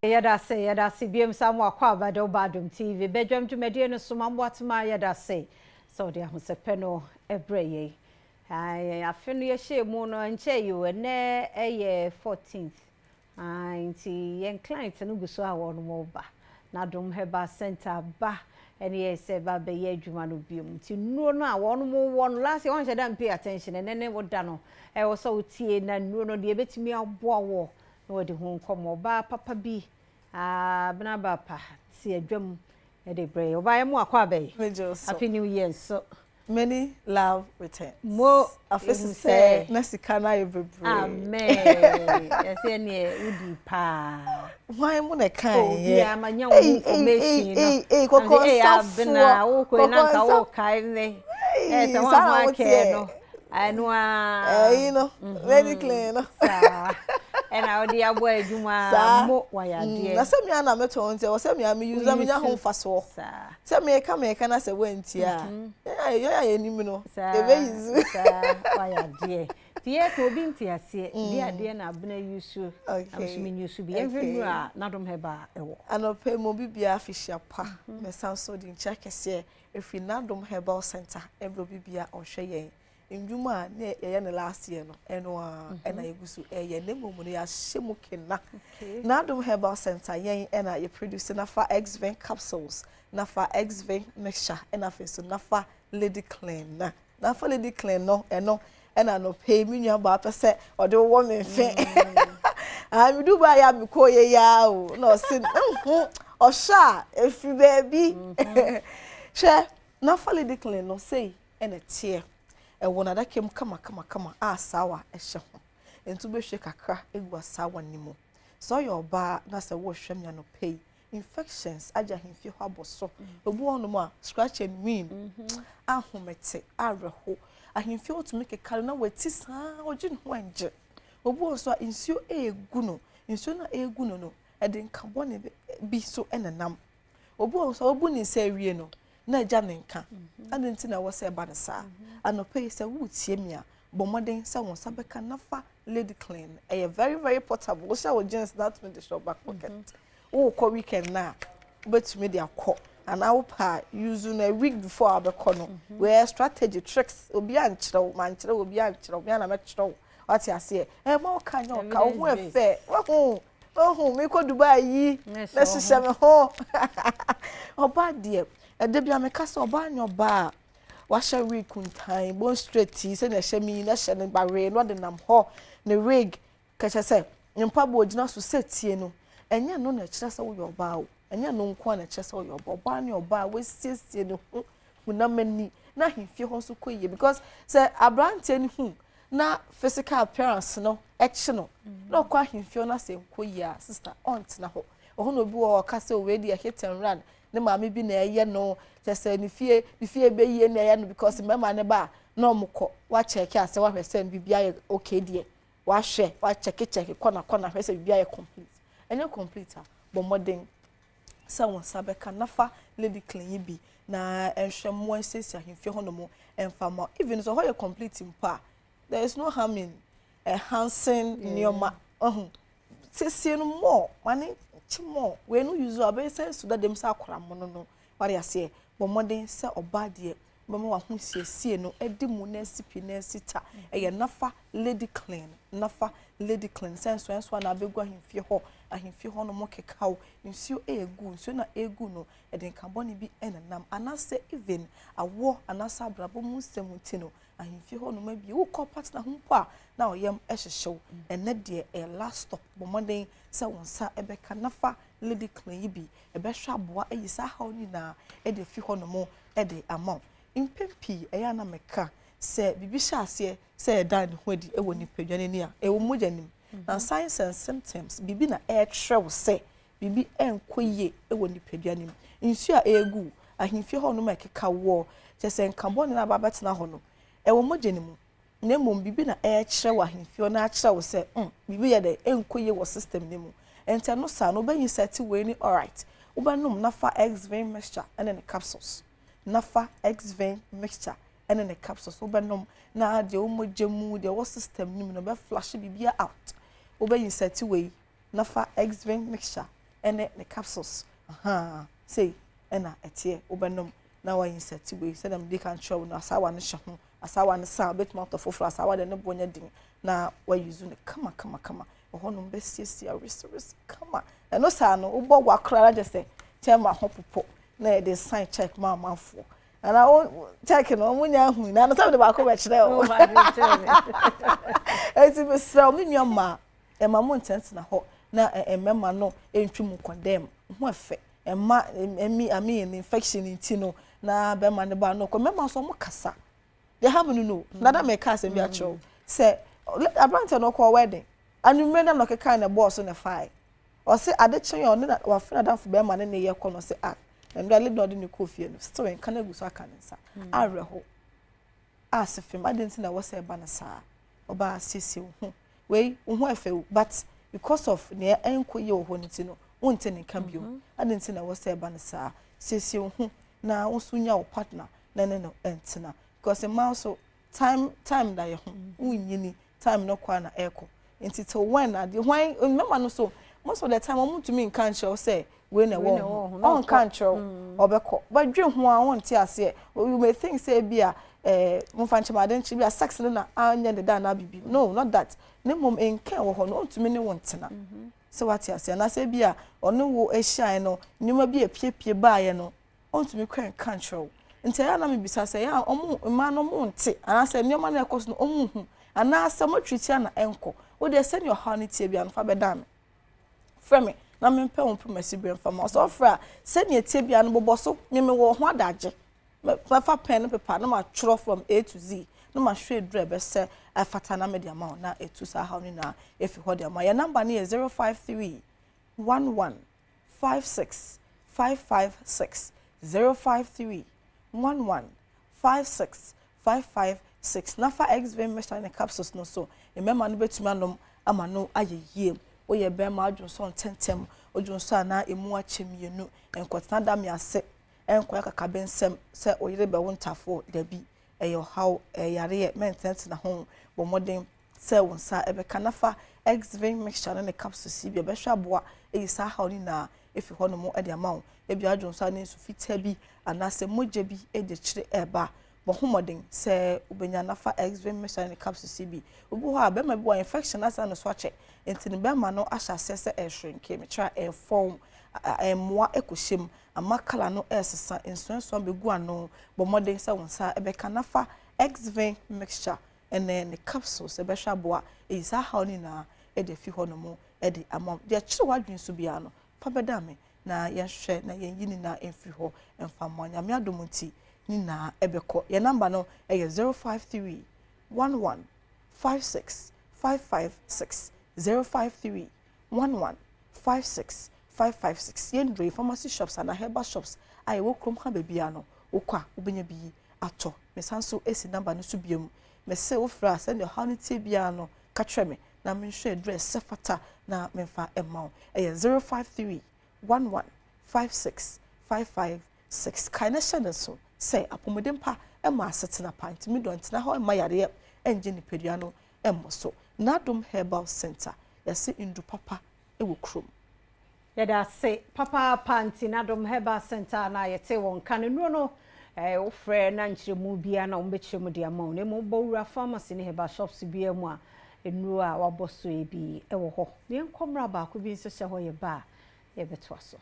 Yɛda ase, yɛda ase biom sɛ mo akɔ aba de woba Adom TV badwam dwumadie no so. Ma mmoatoma, yɛda ase sɛ wode ahosɛpɛ no brɛ yɛn. Ae, afe no yɛhyɛɛ mu no ɛnkyɛɛ yi o, ɛnnɛ ɛyɛ 14th. Ae, nti yɛn client no gu so a wɔnom ba. Na Adom Herbal Center ba ɛne yɛ sɛ ba bɛyɛ adwuma no biom. Nti nnuro no a wɔnom wɔ no, last year wɔnhyɛ da mpay attention, ɛnɛ ne woda no, ɛwɔ sɛ wotie na nnuro no deɛ ɛbɛtumi aboa wɔ na wɔde ho nkɔmmɔ. Ɔbaa papa bi, Abena Bapa, te adwam de brɛ yɛ. Ɔbaa yɛ mu akɔ abɛyi. Megye so. Happy New Year nso. Many love returns. Mo afe sisɛ na sika no ayɛ bebree. Amen. Yɛsɛ neɛ wodi paa. Hwan mu na ɛka yɛ? Obiara ma nya wo information no. Ei, kɔkɔ nsafoɔ. Wokɔ na nka wokae me. Sɛ wɔn ho akɛɛ no. Ɛno a. Ɛyi no, Lady Clean no. Saa. Ɛna wode abɔ adwuma mo wayɛ adeɛ. Na sɛ mea na metɔn nti, ɛwɔ sɛ mea me use na menya ho mfasoɔ. Saa. Sɛ meka na sɛ woantie a, yɛn a yɛnim no, yɛbɛyi so. Saa, wayɛ adeɛ. Nti yɛka obi nte aseɛ, di adeɛ na Abena use, na nso me use bi. Yɛnhwɛ nnuro a Nadom Herbal ɛwɔ. Anɔpɛ mu obi biara afihyia pa. Mesan so de nkyia kɛseɛ ɛfiri Nadom Herbal Center ɛbrɛ obi biara ɔhwɛ yɛn. Ndwuma a ne yɛyɛ no last year no, ɛno a ɛna yɛgu so ɛyɛ. Na mmom no yɛahyɛ mu kena. Nadom Herbal Center, yɛn ɛna yɛ produce Nafa Xvin capsules, Nafa Xvin mixture, ɛna afei nso Nafa Lady Clean. Na Nafa Lady Clean no, ɛno ɛna no pay me nua baa pɛ sɛ ɔde wɔ me mfe. Ah, me du baa ya me kɔ yɛ ya o. Na ɔse ɔhwɛ a ɛfiri baabi. Hwɛ, Nafa Lady Clean no sei ɛna teɛ. Ɛwɔ n'adaka mu kama kama kama a asawa ɛhyɛ ho. Nti wobɛhwie kakra egu asawa no mu. Sɛ ɔyɛ ɔbaa na sɛ wɔrehwɛ me anɔpa yi, infections agye ahemfie hɔ abɔ so. Obi wɔ hɔnom a scratch and win, ahomete, awerɛho. Ahemfie hɔ tumi keka no na wati saa, ɔgye ne ho angye. Obi wɔ nso a nsuo egu no, nsuo no a egu no, ɛde nka bɔne bi so ɛnenam. Obi wɔ nso a obu ne nsa awie no, na agya ne nka. Ade nti na ɛwɔ sɛ ɛba ne saa. Anɔpa yi sɛ woretie me a, bɔ mmɔden sɛ wo nsa bɛka Nafa Lady Clean. Ɛyɛ very very portable. Wohyɛ wo jeans na atumi de hyɛ wo back pocket. Wokɔ weekend na wobɛtumi de akɔ. Anaa wopɛ a use no a week before a wobɛkɔ no. Wɔyɛ strategy tricks. Obi ankyerɛ wo, mankyerɛ wo, obi ankyerɛ wo, me ana mɛkyerɛ wo. Wate aseɛ. Ɛma wo ka nyɛ ɔka, wo ho ɛfɛ. Wahu, wahu, mekɔ Dubai yi, na hyehyɛ me ho. Ɔbaa deɛ, ɛda bi a meka sɛ ɔbaa nyɛ ɔbaa a wahyɛ wig kuntan, bone straight yi, sɛnea ɛhyɛ me yi, na hyɛ ne bawee na ɔde nam hɔ, ne wig, kɛkyɛ sɛ ne mpaboa ogyina so sɛ tie no, ɛnyɛ no na ɛkyerɛ sɛ woyɛ ɔbaa o. Ɛnyɛ no nko a na ɛkyerɛ sɛ woyɛ ɔbaa. Ɔbaa ne ɔbaa a wasiesie ne ho honam ani na ahemfie hɔ nso kɔ yie, because sɛ aberanteɛ no hu na physical appearance no ɛkye no na ɔkɔ ahemfie hɔ na sɛ nkɔ yie a, sister, ɔntena hɔ. Ɔhɔ na obi wɔ hɔ ɔka sɛ wei deɛ hit and run, ne maame bi na ɛyɛ no, kyerɛ sɛ ne fie bɛyie na ɛyɛ no, because mmarima ne ba a na ɔmo kɔ wakyɛke asɛ wahwɛ sɛ biribi ayɛ okay deɛ, wahwɛ wakyɛke kyɛke kɔna kɔna hwɛ sɛ biribi ayɛ complete. Ɛnyɛ complete a, bɔ mmɔden sɛ wɔn nsa bɛka Nafa Lady Clean yi bi na ɛnhwɛ mmoa nsiesie ahemfie hɔnom ɛmfa ma. Even sɛ hɔ yɛ complete mpo a, there is no harm in enhancing nneɛma. Ɔho siesie no more ma ne nkye more. Wei no use a, ɔbɛyɛ sɛ nsu dada mu sɛ akora mono no. Wade aseɛ, bɔ mmɔden sɛ ɔbaa deɛ bɛma waho siesie no ɛdi mu na asi pi na asi ta. Ɛyɛ Nafa Lady Clean, Nafa Lady Clean. Sɛ nso ɛnso a na abɛgu ahemfie hɔ, ahemfie hɔ no mo kekaw nsuo egu nsuo na egu no, ɛde nka bɔne bi ɛnenam, anaasɛ even awoɔ anaasɛ abrabɔ mu nsɛm ti no, ahemfie hɔ nom abie, wokɔ partner ho mpo a na ɔyam ɛhyehyɛw. Ɛnɛ deɛ ɛyɛ last stop. Bɔ mmɔden sɛ wɔn nsa ɛbɛka Nafa Lady Clean yi bi, ɛbɛhwɛ aboa ayi saa haw nyinaa ɛde afi hɔ nom ɛde ama wo. Mpɛn pii ɛyɛ ana mɛka sɛ biribi hyɛ aseɛ sɛ ɛda ne ho adi ɛwɔ nipadua n'ani a ɛwɔ mogya nim na signs and symptoms, biribi na ɛrekyerɛ wo sɛ biribi ɛnkɔ yie ɛwɔ nipadua no mu. Nsuo a ɛregu ahemfie hɔ nom a ɛkeka wɔ kyerɛ sɛ nka bɔne no aba abɛtena hɔ no ɛwɔ mogya no mu, na mmom biribi na ɛrekyerɛ wɔ ahemfie hɔ na akyerɛ wo sɛ biribi yɛ dɛ ɛnkɔ yie wɔ system no mu. Nti ɛno saa no wobɛyi sɛ ɛte wei ni. Alright, wobɛnom Nafa Xvin mixture ɛne ne capsules. Nafa Xvin mixture ɛne ne capsules wobɛnom na deɛ wɔ mogya mu, deɛ wɔ system no mu no bɛ flush biribiara out. Wobɛyi sɛ ɛte wei, Nafa Xvin mixture. Ɛne ne capsules. Ahaa, sei ɛna ɛteɛ. Wobɛnom na wayi nsɛte wei sɛdeɛ mede kan kyerɛ wo no, asaawa no hyɛ ho, asaawa no sa, wobɛtumi atɔ foforɔ, asaawa deɛ ne boɔ nyɛ den, na wayi zu no kama kama kama. Ɛhɔnom bɛsiesie aweresewese kama. Ɛno saa no, wobɔ wa koraa gye sɛ kyɛn ho popo na yɛde sign check ma amanfoɔ. Ana wo check no, ɔmo nya ahu na no sɛ mede baako bɛkyerɛ wo. Enti mesrɛ wo, me nua mmaa, ɛma mo ntɛntena hɔ na mmarima no ntwi mu kɔndɛm ho ɛfɛ ɛma ɛmi, I mean, infection nti no na bɛrima no ba no kɔ. Mmarima nso, ɔmo kasa deɛ ha mu no na da mɛka asɛm bi akyerɛ wo sɛ aberanteɛ no kɔ wedding anwummerɛ na ɔkeka ne bɔɔso ne fae, ɔsɛ ade kyen a ɔne na wafrɛ n'adamfo bɛrima ne ne yɛ kɔ no sɛ, ah, ndra lady na ɔde ne kɔɔ fie no, still nka no agu so aka ne nsa awerɛho ase fam ade. Nti na ɛwɔ sɛ ɛba no saa, ɔbaa, siesie wo ho. Wei wo ho ɛfɛ o, but because of nea ɛnkɔ yie wɔ hɔ no ti no, wonte ne nka bio ade. Nti na ɛwɔ sɛ ɛba no saa, siesie wo ho na wo nso nya wo partner na ne no ɛntena, because mmaa nso time da yɛ ho. Wonyini, time no kɔ a na ɛkɔ. Nti till when adeɛ when mmarima no so, most of the time wɔn ntumi nka nkyerɛw sɛ wei na ɛwɔ ho, ɔnka nkyerɛw, ɔbɛkɔ bɛdwe ho a wɔnte aseɛ. You may think sɛ ebi a momfa nkyɛn ade nkyɛn bi a sex no na anyɛ ne da anaa bibi. No, not that. Ne mmom nka wɔ hɔ no, ɔntumi ne wɔn tena sɛ wate aseɛ, anaasɛ ebi a ɔne wo ahyiae no, nneɛma bi epiepie baeɛ no, ɔntumi kora nka nkyerɛw. Nti ɛyɛ anam bisa sɛ ɛyɛ a ɔmo mmaa no ɔmo nte, anaasɛ nneɛma no ɛkɔ so no ɔmo hu, anaasɛ ɔmo atwiri na ɛnkɔ. Wo deɛ, sɛnea ɔhaw no tie bi ano, fa bɛda me, frɛ me na mempɛ wo mpomasi berɛ mfa ma ɔsɛ. Ɔfrɛ a, sɛnea tie bi ano bobɔ so, meme wɔ ho adagye, mɛfa pen ne paper na matwerɛ from A to Z na mahwɛ eduru a ɛbɛsɛ ɛfata na mede ama wo na etu saa haw no nyinaa efi hɔ de ama. Yɛn number no yɛ 0531156556, 0531156556. Nafa Xvim mixture ne capsules no so, mmarima no bɛtumi anom ama no ayɛ yie. Woyɛ bɛrima adwonsɔ ntɛntɛm, odwonsɔ anaa emu akyɛ mmienu, nkɔtena da mi ase, nkɔyɛ kakabe nsɛm sɛ oyere bɛwo ntafoɔ. Dabi, ɛyɛ ɔhaw, ɛyɛ yareɛ, mɛntɛntena ho. Bɔ mmɔden sɛ wo nsa ɛbɛka nafa Xvim mixture ne ne capsules yi bi, ɛbɛhwɛ aboa ɛyi saa haw no nyinaa efi hɔ nom ɛde ama wo. Ebi adwonsɔ ne nsu fitaa bi anaasɛ mogya bi ɛde akyire ɛɛba, bɔ ho mmɔden sɛ wobɛnya nafa Xvim mixture ne capsules yi bi. Obi hɔ a, bɛrima bi wɔ infection asan ne so akyɛ, nti ne bɛrima no ahyɛ aseɛ sɛ ɛhyerenke, mekyerɛ a ɛfɔn, ɛmmoa ɛkɔhyɛ mu ama colour no ɛresesa, nsuansuan bɛgu ano. Bɔ mmɔden sɛ wo nsa ɛbɛka nafa Xvim mixture ɛne ne capsules, ɛbɛhwɛ aboa ɛyi saa haw no nyinaa ɛde afi hɔ nom ɛde ama. Deɛ kyerɛ w'adwene so biara no, fa bɛda me na yɛnhwɛ na yɛnyi nyinaa mfiri hɔ mfa mmoa. Nyame adom nti ne nyinaa ɛbɛkɔ. Yɛn number no ɛyɛ 0531156556, 0531156556. Yɛn duro pharmacy shops anaa herbal shops a yɛwɔ kurom ha baabi no, wokɔ a wobɛnya bi atɔ. Mesan so esi number no so biom, mɛsɛ wofrɛ a, sɛdeɛ ɔhaw no tie biara no, ka kyerɛ me na menhwɛ aduru ɛsɛ fata na memfa mma wo. Ɛyɛ 0531156556. Kae na hyɛ ne so sɛ apɔmuden pa ɛma asetena pa. Ntumi dɔ ntena hɔ ɛma yareɛ ɛngye nipadua no ɛmmɔ so. N'Adom Herbal Center, yɛse ndu papa ɛwɔ kurom. Yɛda ase papaapa. Nti N'Adom Herbal Center na yɛte wɔn ka no nnuro no, wofrɛ na nkyerɛmu biara na wɔbɛkyerɛ mu de ama wo. Na mmom wobɔ wura pharmacy ne herbal shops biara mu a, nnuro a wabɔ so yi bi wɔ hɔ. Yɛnkɔ mmra baako bi nso hyɛ hɔ, yɛ ba a yɛbɛtoa so.